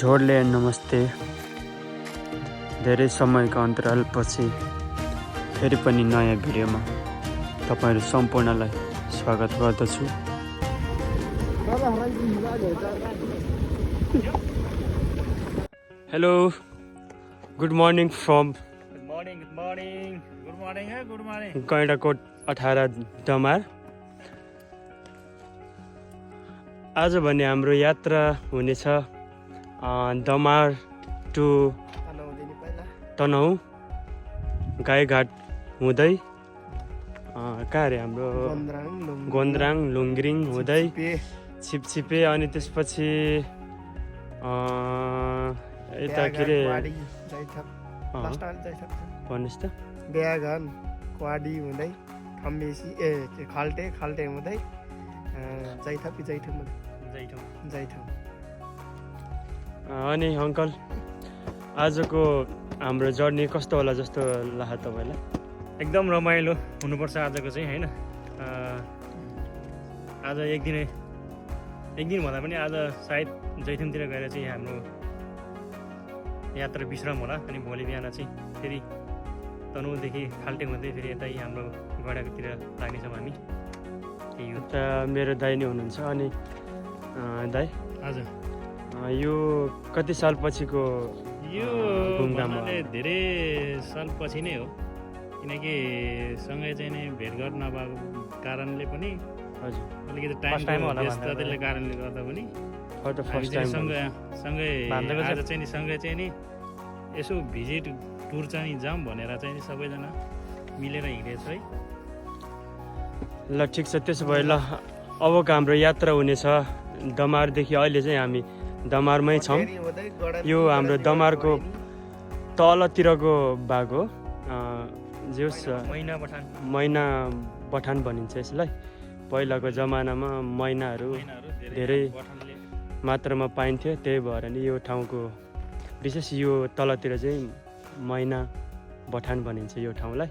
झोरले नमस्ते। धेरै समयको अन्तरालपछि फेरि पनि नयाँ भिडियोमा तपाईहरु सम्पूर्णलाई स्वागत गर्दछु। Hello, good morning from Gaindakot 18 दमार। आज भने हाम्रो यात्रा हुनेछ दमार टु तनहुँ गाईघाट हुँदै कहाँ अरे हाम्रो गोन्द्राङ लुङ्ग्रिङ हुँदै छिपछिपे अनि त्यसपछि यता के अरे भन्नुहोस् त बिहाघन क्वाडी हुँदै खम्बेसी खाल्टे हुँदै जाइथाउ। अनि अङ्कल आजको हाम्रो जर्नी कस्तो होला जस्तो लाग्छ तपाईँलाई? एकदम रमाइलो हुनुपर्छ आजको चाहिँ हैन। आज एक दिन भन्दा पनि आज सायद जैथुमतिर गएर चाहिँ हाम्रो यात्रा विश्राम होला। अनि भोलि बिहान चाहिँ फेरि तनहुँदेखि खाल्टे हुँदै फेरि यतै हाम्रो गैंडाकोटतिर लाग्नेछौँ हामी। उता मेरो दाइ नै हुनुहुन्छ। अनि दाइ हजुर, यो कति साल पछिको यो घुमघाम हो? धेरै साल पछि नै हो, किनकि सँगै चाहिँ नै भेट गर्न नपाएको कारणले पनि हजुर अलिकति टाइम होला त्यसले कारणले गर्दा पनि फर द फर्स्ट टाइम सँगै आज चाहिँ नि सँगै चाहिँ नि यसो भिजिट टुर चाहिँ जाऊँ भनेर चाहिँ नि सबैजना मिलेर हिँडेछ है। ल ठिक छ, त्यसो भए ल अबको हाम्रो यात्रा हुनेछ दमारदेखि। अहिले चाहिँ हामी दमारमै छौँ। यो हाम्रो दमारको तलतिरको भाग हो, जोस मैना बठान भनिन्छ यसलाई। पहिलाको जमानामा मैनाहरू धेरै मात्रामा पाइन्थ्यो, त्यही भएर नि यो ठाउँको विशेष यो तलतिर चाहिँ मैना बठान भनिन्छ यो ठाउँलाई।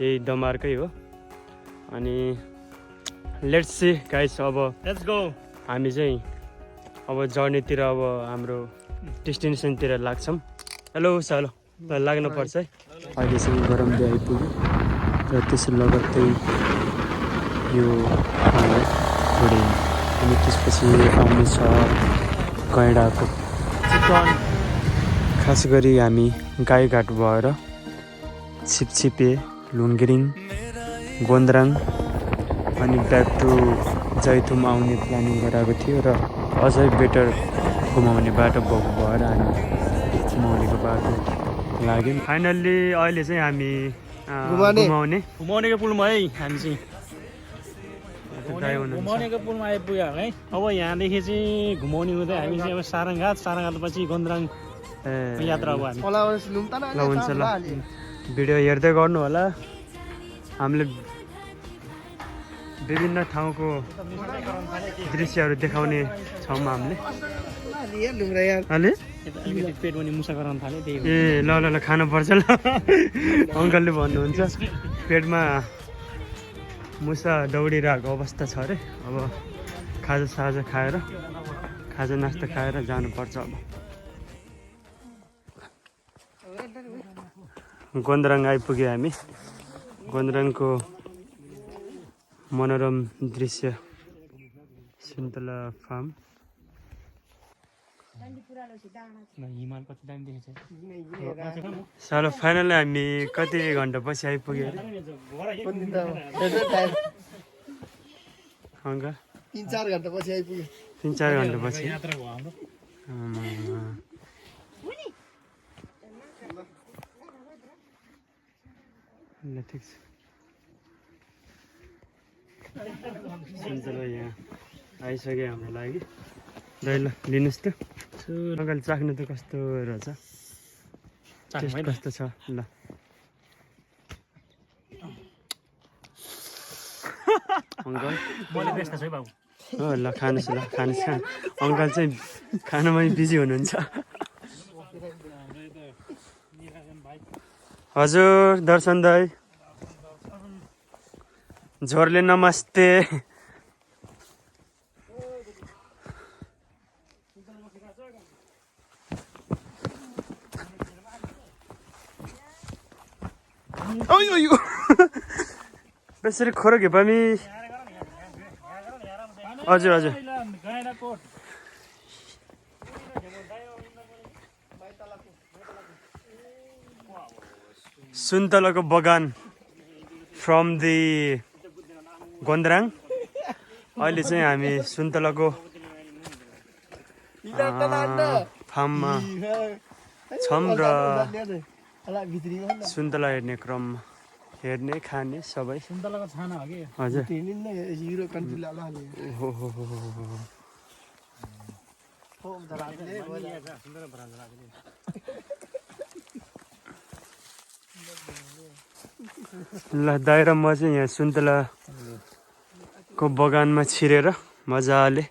यही दमारकै हो। अनि लेट्स सी गाइस, अब लेट्स गो। हामी चाहिँ अब जर्नीतिर अब हाम्रो डेस्टिनेसनतिर लाग्छौँ। हेलो सालो लाग्नु पर्छ है। अहिले चाहिँ गरम दिन आइपुग्यो र त्यसो लगत्तै यो ठाउँलाई छोडिन्छ। अनि त्यसपछि आउनेछ गैंडाकोट। खास गरी हामी गाईघाट भएर छिपछिपे लुङ्ग्रिङ गोन्द्राङ अनि ब्याक टु जैथुम आउने प्लानिङ गराएको थियो र अझै बेटर घुमाउने बाटो भएको भएर हामी घुमाउनेको बाटो लाग्यौँ। फाइनल्ली अहिले चाहिँ हामी घुमाउनेको पुलमा है हामी चाहिँ दाइ हुनुहुन्छ। घुमाउनेको पुलमा आइपुग्यो है। अब यहाँदेखि चाहिँ घुमाउने हुँदै हामी चाहिँ अब सारङ्गापछि गोन्द्राङ यात्रा अब हामी। ल हुन्छ, ल भिडियो हेर्दै गर्नु होला। हामीले विभिन्न ठाउँको दृश्यहरू देखाउने छौँ हामीले। पेट पनि मुसा गराउन थाल्यो त्यही हो। ए ल खानुपर्छ ल। अङ्कलले भन्नुहुन्छ पेटमा मुसा दौडिरहेको अवस्था छ अरे। अब खाजा नास्ता खाएर जानुपर्छ। अब गोन्द्राङ आइपुग्यो हामी। गोन्द्राङको मनोरम दृश्य सुन्तला फार्म। हिमाल कति दामी देखेछ सालो फाइनली हामी कति घन्टा पछि आइपुग्यो अरे अङ्कल? 3-4 घन्टा पछि आइपुग्यो। 3-4 घन्टा पछि यात्रा भयो हाम्रो। ल ठिक छ। सुन्तला यहाँ आइसक्यो हाम्रो लागि। दाइ ल लिनुहोस् त। अङ्कल चाख्नु त कस्तो रहेछ, टेस्ट कस्तो छ? ल अङ्कल मैले व्यस्त छु है बाबु। हो ल खानुहोस्, ल खानुहोस्। अङ्कल चाहिँ खानामै बिजी हुनुहुन्छ। हजुर दर्शन दाइ, झोरले नमस्ते। अयो बेसरी खोरो घेपामी हजुर हजुर सुन्तलाको बगान फ्रम दि गोन्द्राङ अहिले चाहिँ हामी सुन्तलाको फार्ममा छौँ र सुन्तला हेर्ने क्रममा हेर्ने खाने सबै सुन्तलाको छाना हो कि हजुर युरो कन्ट्री लाला हो हो हो हो हो ल दाइ र म चाहिँ यहाँ सुन्तलाको बगानमा छिरेर मजाले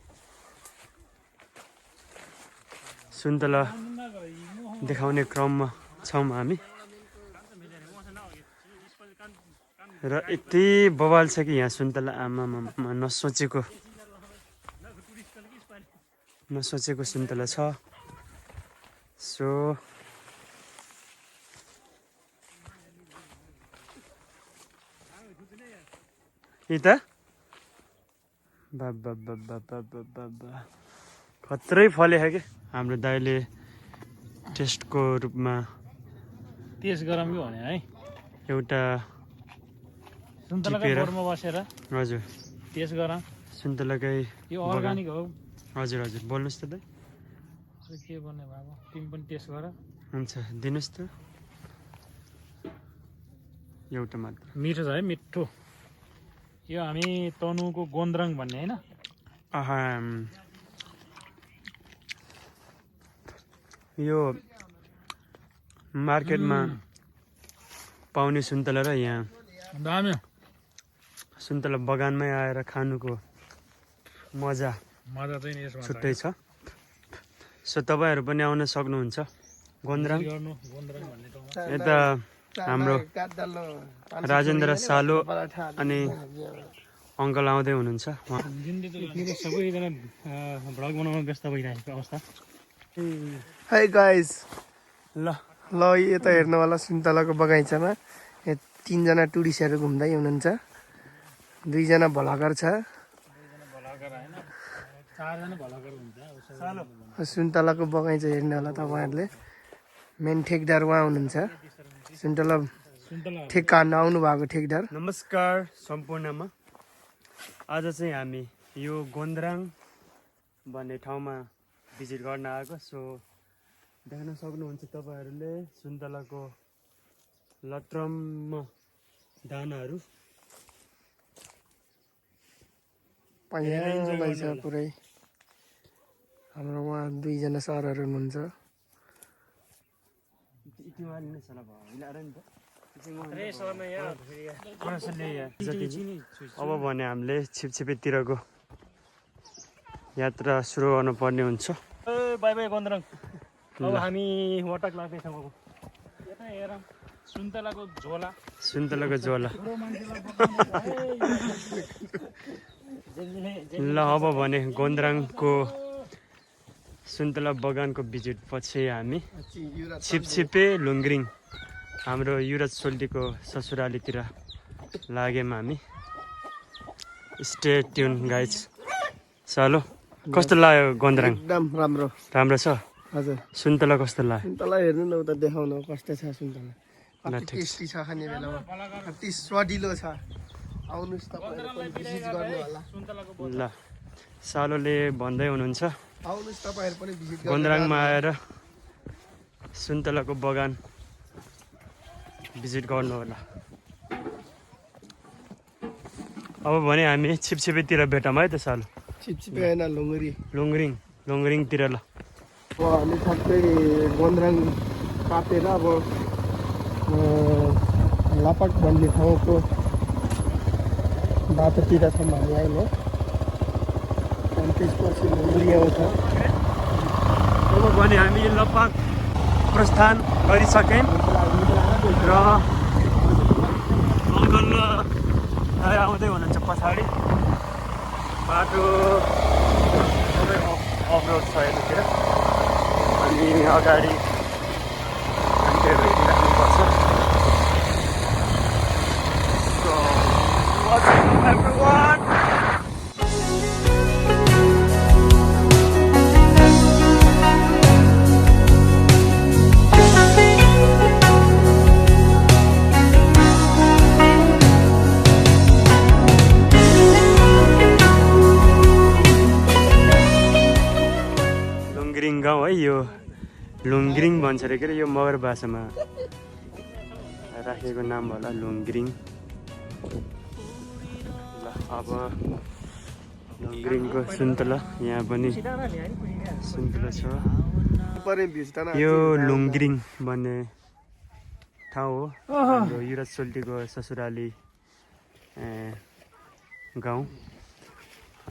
सुन्तला देखाउने क्रममा छौँ हामी र यति बवाल छ कि यहाँ सुन्तला आमामा नसोचेको सुन्तला छ सो यता बाबा खत्रै फले है कि हाम्रो दाइले टेस्टको रूपमा टेस्ट गरौँ कि भने है एउटा सुन्तलाको बोरमा बसेर हजुर टेस्ट गरौँ सुन्तलाकै यो अर्गानिक हो हजुर हजुर बोल्नुहोस् त दाइ के भन्ने बाबा तिमी पनि टेस्ट गर हुन्छ दिनुहोस् त एउटा मात्र मिठो छ है मिठो यो हामी तनुको गोन्द्राङ भन्ने होइन यो मार्केटमा पाउने सुन्तला र यहाँ दामी सुन्तला बगानमै आएर खानुको मजा चाहिँ यसमा छुट्टै छ सो तपाईँहरू पनि आउन सक्नुहुन्छ गोन्द्राङ भन्ने ठाउँमा यता हाम्रो राजेन्द्र सालो अनि अङ्कल आउँदै हुनुहुन्छ सबैजना भ्लग बनाउन व्यस्त भइरहेको अवस्था हाई गाइस ल ल यता हेर्नुवाला सुन्तलाको बगैँचामा यहाँ 3 जना टुरिस्टहरू घुम्दै हुनुहुन्छ 2 जना भ्लगर छ सुन्तलाको बगैँचा हेर्नु होला तपाईँहरूले मेन ठेकदार उहाँ हुनुहुन्छ सुन्तला ठेक्का आउनु भएको ठेकदार नमस्कार सम्पूर्णमा आज चाहिँ हामी यो गोन्द्राङ भन्ने ठाउँमा भिजिट गर्न आएको सो देख्न सक्नुहुन्छ तपाईँहरूले सुन्तलाको लट्रम्म दानाहरू पाइहाल्दै छ पुरै हाम्रो उहाँ 2 जना सरहरू हुनुहुन्छ अब भने हामीले छिपछिपेतिरको यात्रा सुरु गर्नुपर्ने हुन्छ बाई बाई गोन्द्राङ अब हामी वटक लाग्दैछौँ अब यता हेर सुन्तलाको झोला ल अब भने गोन्द्राङको सुन्तला बगानको भिजिट पछि हामी छिपछिपे लुङ्ग्रिङ हाम्रो युवराज सोल्टीको ससुरालीतिर लाग्यौँ हामी स्टे ट्युन गाइज सालो कस्तो लाग्यो गोन्द्राङ एकदम राम्रो राम्रो छ हजुर सुन्तला कस्तो लाग्यो सुन्तला हेर्नु न उता देखाउनु कस्तो छ सुन्तला कति टेस्टी छ खाने बेलामा कति स्वादिलो छ आउनुहोस् तपाईँहरू पनि भिजिट गर्नु होला ल सालोले भन्दै हुनुहुन्छ आउनुहोस् तपाईँहरू पनि भिजिट गर्नु गोन्द्राङमा आएर सुन्तलाको बगान भिजिट गर्नु होला अब भने हामी छिपछिपेतिर भेटौँ है त सालो छिपछिपे होइन लुङ्ग्रिङतिर ल अब हामी ठ्याक्कै गोन्द्राङ काटेर अब लापक भन्ने ठाउँको बाटोतिर छौँ हामी अहिले अनि त्यसपछि लुङ्ग्री आउँछ अब भने हामी लपाक प्रस्थान गरिसक्यौँ र अङ्कल आउँदै हुनुहुन्छ पछाडि बाटो सबै अफरोड छ यतातिर अनि अगाडि मान्छेहरू हिँडिराख्नुपर्छ लुङ्ग्रिङ गाउँ है यो लुङ्ग्रिङ भन्छ अरे के अरे यो मगर भाषामा राखेको नाम होला लुङ्ग्रिङ। ल अब लुङ्ग्रिङको सुन्तला यहाँ पनि सुन्तला छ। यो लुङ्ग्रिङ भन्ने ठाउँ हो हाम्रो युवराज सोल्टीको ससुराली गाउँ।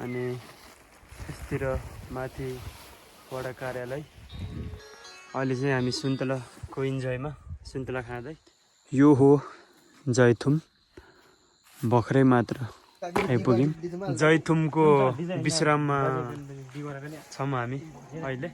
अनि यसतिर माथि वडा कार्यालय। अहिले चाहिँ हामी सुन्तलाको इन्जोयमा सुन्तला खाँदै। यो हो जैथुम, भर्खरै मात्र आइपुग्यौँ। जैथुमको विश्राममा छौँ हामी अहिले।